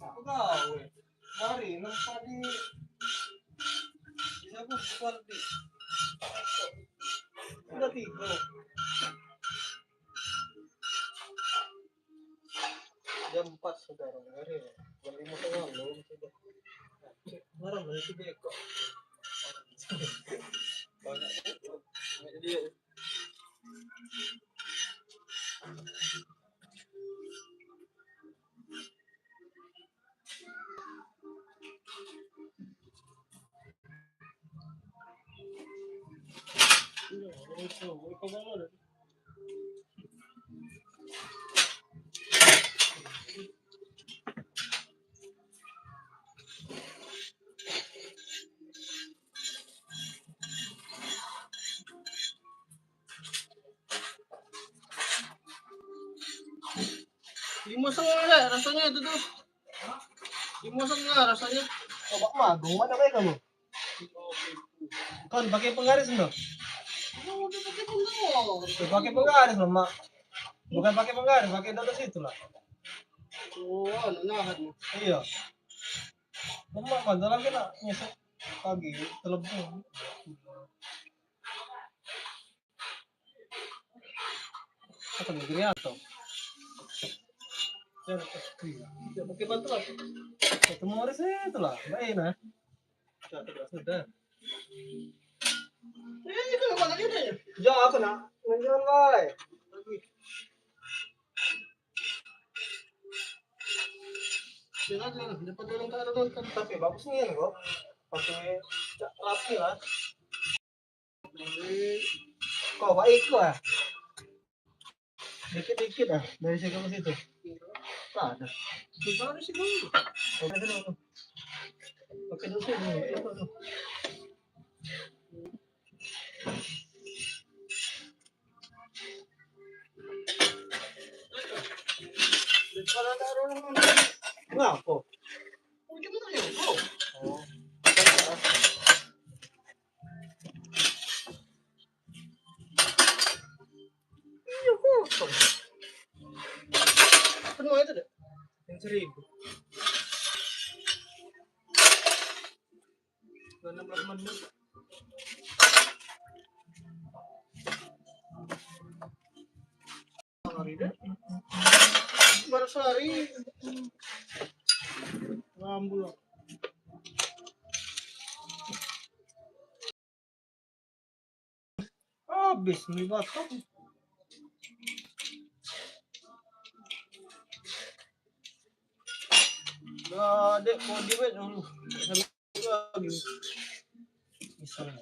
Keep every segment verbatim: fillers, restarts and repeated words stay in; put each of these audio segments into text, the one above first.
Aku gawe. Mari, nang tadi. Siapa bukan di? Udah tiga. Jam empat sekarang hari. Jam lima setengah belum sudah. Marah mana si Beko? Banyak. Banyak dia. Lima setengah deh rasanya itu tuh. Lima setengah rasanya. Coba magung, mana baik kamu? Kan pakai penggaris no? Pakai penggaris no, Mak. Bukan pakai penggaris, pakai dada situ lah. Oh, anu nahan. Iya. Lemak kan, dalam kena nyesek pagi, telebung. Apa nih, Grianto? Ya, pakai batu lah. Ketemu hari saya itulah, baik nah. Sudah, sudah, sudah. Eh, itu mana dia? Ya, apa nak? Ngejual, baik. Dia ada, dia pada orang tak ada nonton. Tapi bagus ni kan, kok. Pakai cak rapi lah. Kau baik kau ah. Dikit-dikit ah, dari situ ke situ. Tak ada. Kita harus situ. Oke, dulu. Oke, dulu sini. Itu tuh. Seribu. Enam belas menit. Hari deh. Baru sehari. Ngambul. Habis ni batok. Dah, dek, kau diwet dulu. Lagi. Bisa lah.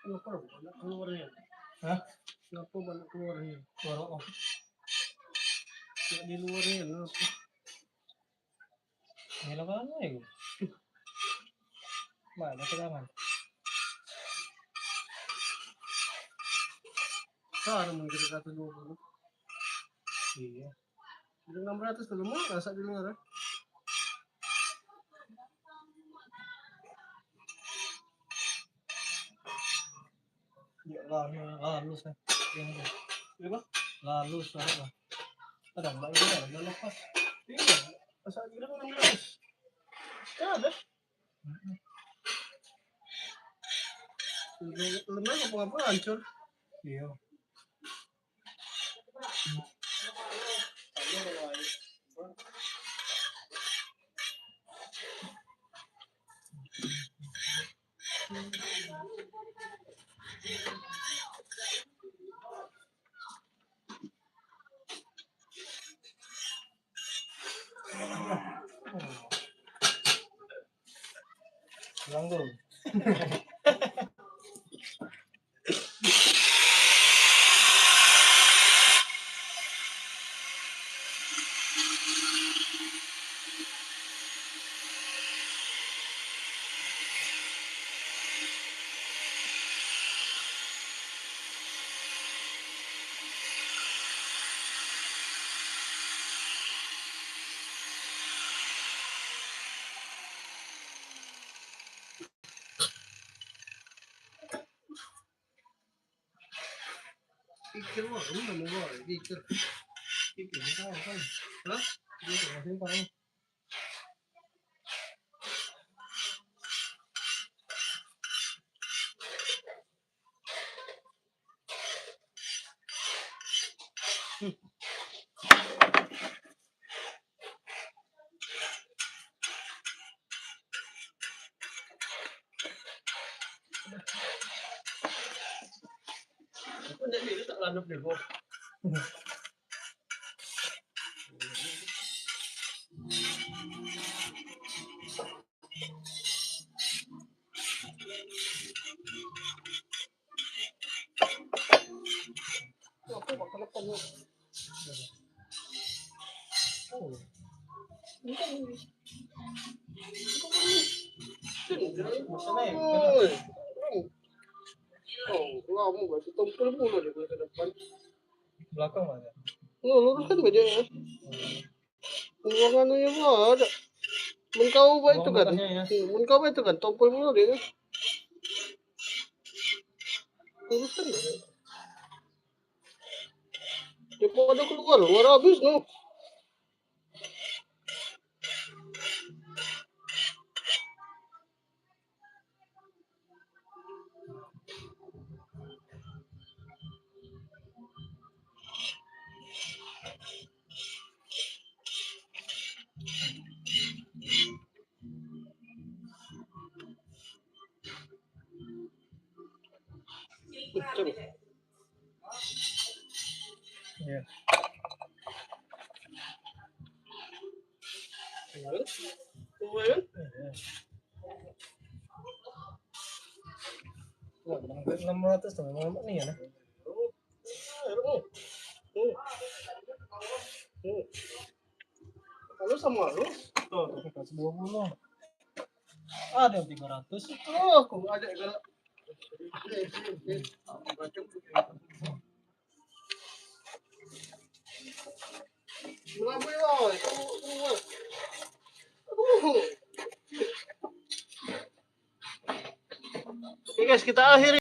Kenapa banyak keluarnya? Hah? Kenapa banyak keluarnya? Keluar apa? Nak di luar ni, kenapa? Ngelak apa ya? Mana ke tangan? Sekarang mungkin satu dua puluh. Iya. Udah enam ratus tuh, lumayan masak di luar, ya. Ya, lalu, lalu, saya. Yang ada. Apa? Lalu, saya lah. Ada mbak ini, ada lepas. Iya, masak di luar enam ratus. Kan ada. Lemah apa, apa hancur? Iya. Pulang tu. Pikir wah, ini nama wah, pikir. Pikir, tahu kan? Hah? Dia tak masih tahu. Aku jadi tak lalu deh, Bos. Oi. Oh, lama gak ditumpul mulu dia ke depan. Belakang aja. Oh, luruskan aja ya. Ruangan ni apa ada? Mun kau buat itu kan? Ruang bekasnya, ya. Hmm, mun kau buat itu kan, tompol mulu dia kan? Luruskan dia. Dia pada keluar, luar habis tu. Iya. Wah, enam ratus tuh, memang ni ya, nah. Kalau sama lu, tuh, seratus dua puluh. Ada yang tiga ratus. Oh, aku ada galak. Oke guys, kita akhiri.